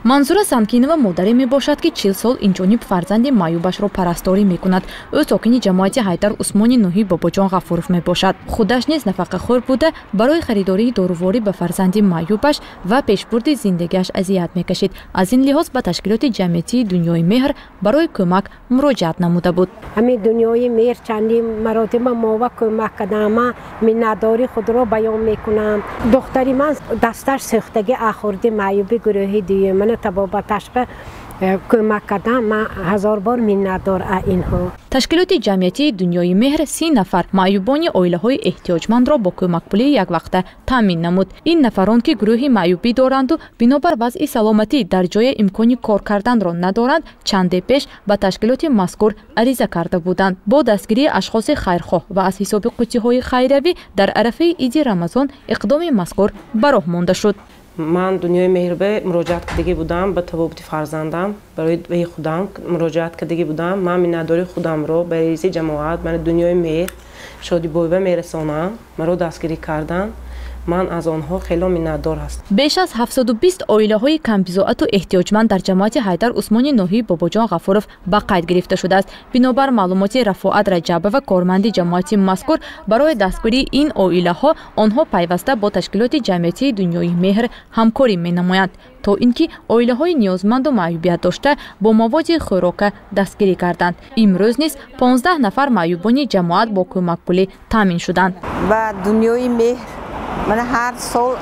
Манзура Санкинова модаре мебошад, ки 40 сол инҷониб фарзанди маъюбашро парасторӣ мекунад. Ӯ сокини ҷамоати Ҳайдар Усмони ноҳияи Бобоҷон Ғафуров мебошад. Худаш низ нафақахӯр буда, барои харидории доруворӣ ба фарзанди маъюбаш ва пешбурди зиндагиаш азият мекашид. Аз ин лиҳоз ба ташкилоти ҷамъиятии Дунёи меҳр барои кӯмак муроҷиат намуда буд. Ҳамин Дунёи меҳр чандин маротиба мова кӯмак кардам. Ман миннатдории худро баён мекунам. Духтари ман дасташ сӯхтагӣ ахӯрди маъюби гурӯҳи дуюм табобаташба кӯмак кардам. Ман 1000 бор миннатдор аз инҳо. Ташкилоти ҷамъиятии Дунёи меҳр 30 нафар маъюбони оилаҳои эҳтиёҷмандро бо кӯмакпулии яквақта таъмин намуд. Ин нафарон, ки гурӯҳи маъюбӣ доранду бинобар вазъи саломатӣ дар ҷое имкони кор карданро надоранд, чанде пеш ба ташкилоти мазкур ариза карда буданд. Бо дастгирии ашхоси хайрхоҳ ва аз ҳисоби қуттиҳои хайравӣ дар арафаи иди Рамазон иқдоми мазкур ба роҳ монда шуд. Ман Дунёи меҳрбе муроҷиат кардагӣ будам ба табобати фарзандам, барои худам муроҷиат кардагӣ будам. Ман миннатдори худамро ба раиси ҷамоат, ман Дунёи меҳр Шодибоева мерасонам, маро дастгирӣ карданд. Ман аз онҳо хело миннатдор ҳастам. Беш аз 720 оилаҳои камбизоату эҳтиёҷманд дар ҷамоати Ҳайдар Усмони ноҳияи Бобоҷон Ғафуров ба қайд гирифта шудааст. Бинобар маълумоти Рафоат Раҷабова, корманди ҷамоати мазкур, барои дастгирии ин оилаҳо онҳо пайваста бо ташкилоти ҷамъиятии Дунёи меҳр ҳамкорӣ менамоянд, то ин ки оилаҳои ниёзманду маъюбият дошта бо маводи хӯрока дастгирӣ карданд. Имрӯз низ 15 нафар маъюбони ҷамоат бо кӯмакпулӣ таъмин шуданд. Ба Дунёи меҳр ман ҳар сол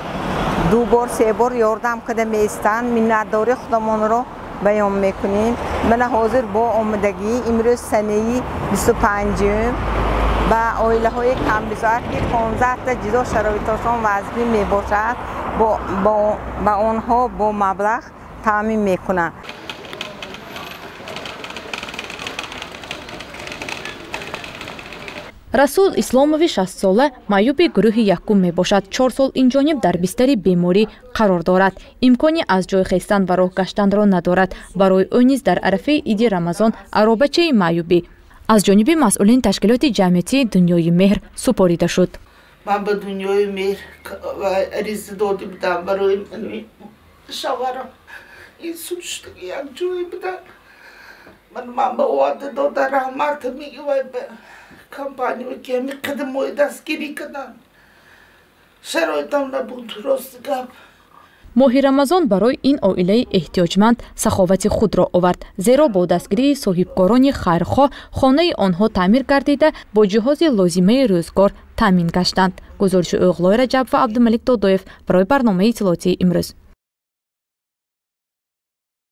2 бор 3 бор ёрдам карда меистанд. Миннатдории худамонро баён мекунем. Ман ҳозир бо омадагӣ имрӯз санаи 25 ба оилаҳои камбизоат, ки 15 та ҷидо шароитошон вазмин мебошад, ба онҳо бо маблағ таъмин мекунанд. Расул Исломови 60-сола маъюби гурӯҳи якум мебошад. 4 сол инҷониб дар бистари беморӣ қарор дорад. Имкони аз ҷой хестан ва роҳ гаштанро надорад. Барои ӯ низ дар арафаи иди Рамазон аробачаи маъюбӣ аз ҷониби масъулин ташкилоти ҷамъиятии Дунёи меҳр супорида шуд. Ман ба Дунёи меҳр ариза дода будам барои шавҳарам. Ин сӯштаги як ҷое будам. Ман ба оварда дода раҳмат мегӯям ба компания, ки ҳамин қадамҳои дастгирӣ карданд. Шароитам набуд, рости гап. Моҳи Рамазон барои ин оилаи эҳтиёҷманд саховати худро овард, зеро бо дастгирии соҳибкорони хайрхоҳ хонаи онҳо таъмир гардида, бо ҷиҳози лозимаи рӯзгор таъмин гаштанд. Гузориши Оғлои Раҷаб ва Абдумалик Додоев барои барномаи иттилоотии имрӯз.